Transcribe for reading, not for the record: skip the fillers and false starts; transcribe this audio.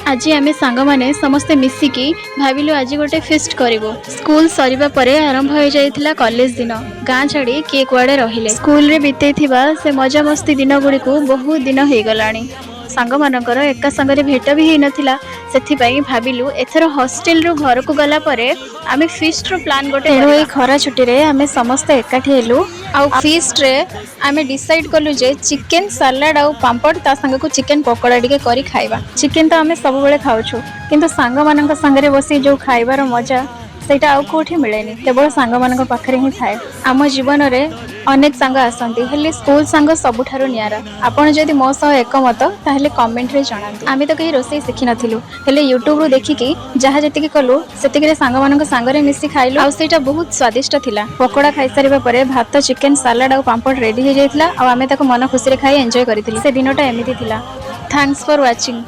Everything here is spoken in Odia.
ଆଜି ଆମେ ସାଙ୍ଗମାନେ ସମସ୍ତେ ମିଶିକି ଭାବିଲୁ ଆଜି ଗୋଟେ ଫିଷ୍ଟ କରିବୁ। ସ୍କୁଲ ସରିବା ପରେ ଆରମ୍ଭ ହୋଇଯାଇଥିଲା କଲେଜ ଦିନ। ଗାଁ ଛାଡ଼ି କିଏ କୁଆଡ଼େ ରହିଲେ। ସ୍କୁଲରେ ବିତେଇଥିବା ସେ ମଜାମସ୍ତି ଦିନ ଗୁଡ଼ିକୁ ବହୁତ ଦିନ ହେଇଗଲାଣି। ସାଙ୍ଗମାନଙ୍କର ଏକା ସାଙ୍ଗରେ ଭେଟ ବି ହେଇନଥିଲା। ସେଥିପାଇଁ ଭାବିଲୁ ଏଥର ହଷ୍ଟେଲରୁ ଘରକୁ ଗଲା ପରେ ଆମେ ଫିଷ୍ଟର ପ୍ଲାନ୍ ଗୋଟେ। ତେଣୁ ଏଇ ଖରା ଛୁଟିରେ ଆମେ ସମସ୍ତେ ଏକାଠି ହେଲୁ ଆଉ ଫିଷ୍ଟରେ ଆମେ ଡିସାଇଡ୍ କଲୁ ଯେ ଚିକେନ୍ ସାଲାଡ଼ ଆଉ ପାମ୍ପଡ଼, ତା ସାଙ୍ଗକୁ ଚିକେନ୍ ପକୋଡ଼ା ଟିକେ କରି ଖାଇବା। ଚିକେନ୍ ତ ଆମେ ସବୁବେଳେ ଖାଉଛୁ, କିନ୍ତୁ ସାଙ୍ଗମାନଙ୍କ ସାଙ୍ଗରେ ବସି ଯେଉଁ ଖାଇବାର ମଜା, ସେଇଟା ଆଉ କେଉଁଠି ମିଳେନି, କେବଳ ସାଙ୍ଗମାନଙ୍କ ପାଖରେ ହିଁ ଥାଏ। ଆମ ଜୀବନରେ ଅନେକ ସାଙ୍ଗ ଆସନ୍ତି, ହେଲେ ସ୍କୁଲ ସାଙ୍ଗ ସବୁଠାରୁ ନିଆରା। ଆପଣ ଯଦି ମୋ ସହ ଏକମତ, ତାହେଲେ କମେଣ୍ଟରେ ଜଣାନ୍ତୁ। ଆମେ ତ କେହି ରୋଷେଇ ଶିଖିନଥିଲୁ, ହେଲେ ୟୁଟ୍ୟୁବରୁ ଦେଖିକି ଯାହା ଯେତିକି କଲୁ, ସେତିକିରେ ସାଙ୍ଗମାନଙ୍କ ସାଙ୍ଗରେ ମିଶି ଖାଇଲୁ ଆଉ ସେଇଟା ବହୁତ ସ୍ୱାଦିଷ୍ଟ ଥିଲା। ପକୋଡ଼ା ଖାଇସାରିବା ପରେ ଭାତ, ଚିକେନ୍, ସାଲାଡ଼ ଆଉ ପାମ୍ପଡ଼ ରେଡି ହେଇଯାଇଥିଲା ଆଉ ଆମେ ତାକୁ ମନ ଖୁସିରେ ଖାଇ ଏନ୍ଜୟ କରିଥିଲୁ। ସେ ଦିନଟା ଏମିତି ଥିଲା। Thanks for watching.